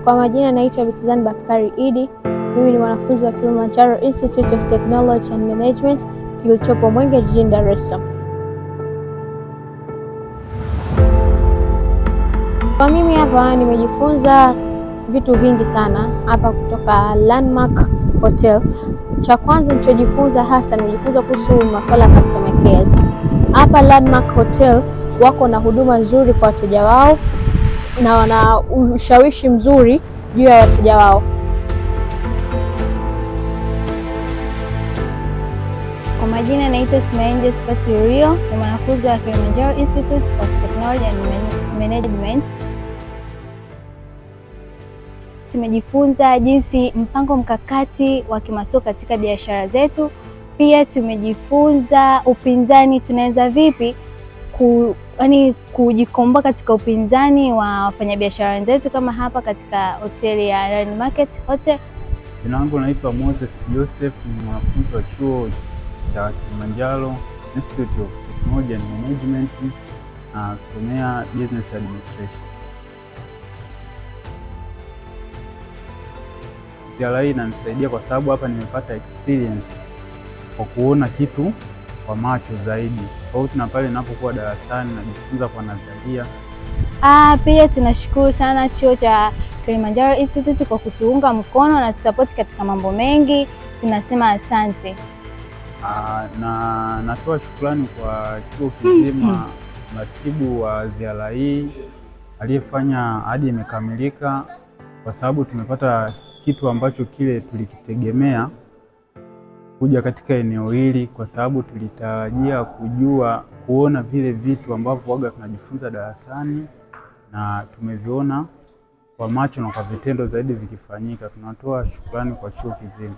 Kwa majina naitwa Bitizan Bakari Idi. Mimi ni mwanafunzi wa Kilimanjaro Institute of Technology and Management kilichopo Mwenge jijini Dar es Salaam. Kwa mimi hapa nimejifunza vitu vingi sana hapa kutoka Landmark Hotel. Cha kwanza nilichojifunza hasa, nimejifunza kuhusu masuala ya customer cares. Hapa Landmark Hotel wako na huduma nzuri kwa wateja wao na wana ushawishi mzuri juu ya wateja wao. Kwa majina naitwa Tumaini Josephat Urio, ni mwanafunzi wa Kilimanjaro Institute of Technology and Management. Tumejifunza jinsi mpango mkakati wa kimasoko katika biashara zetu. Pia tumejifunza upinzani, tunaweza vipi yani kujikomboa katika upinzani wa wafanyabiashara wenzetu kama hapa katika hoteli ya Land Market Hotel. Jina langu naitwa Moses Joseph, ni mwanafunzi wa chuo cha Kilimanjaro Institute of Technology and Management, nasomea Business Administration. Ziara hii inanisaidia kwa sababu hapa nimepata experience kwa kuona kitu kwa macho zaidi, tofauti na pale ninapokuwa darasani najifunza kwa nadharia. Pia tunashukuru sana chuo cha Kilimanjaro Institute kwa kutuunga mkono na tusapoti katika mambo mengi. Tunasema asante. Na natoa shukrani kwa chuo kizima, mratibu wa ziara hii aliyefanya hadi imekamilika, kwa sababu tumepata kitu ambacho kile tulikitegemea kuja katika eneo hili, kwa sababu tulitarajia kujua kuona vile vitu ambavyo waga tunajifunza darasani na tumeviona kwa macho na kwa vitendo zaidi vikifanyika. Tunatoa shukrani kwa chuo kizima.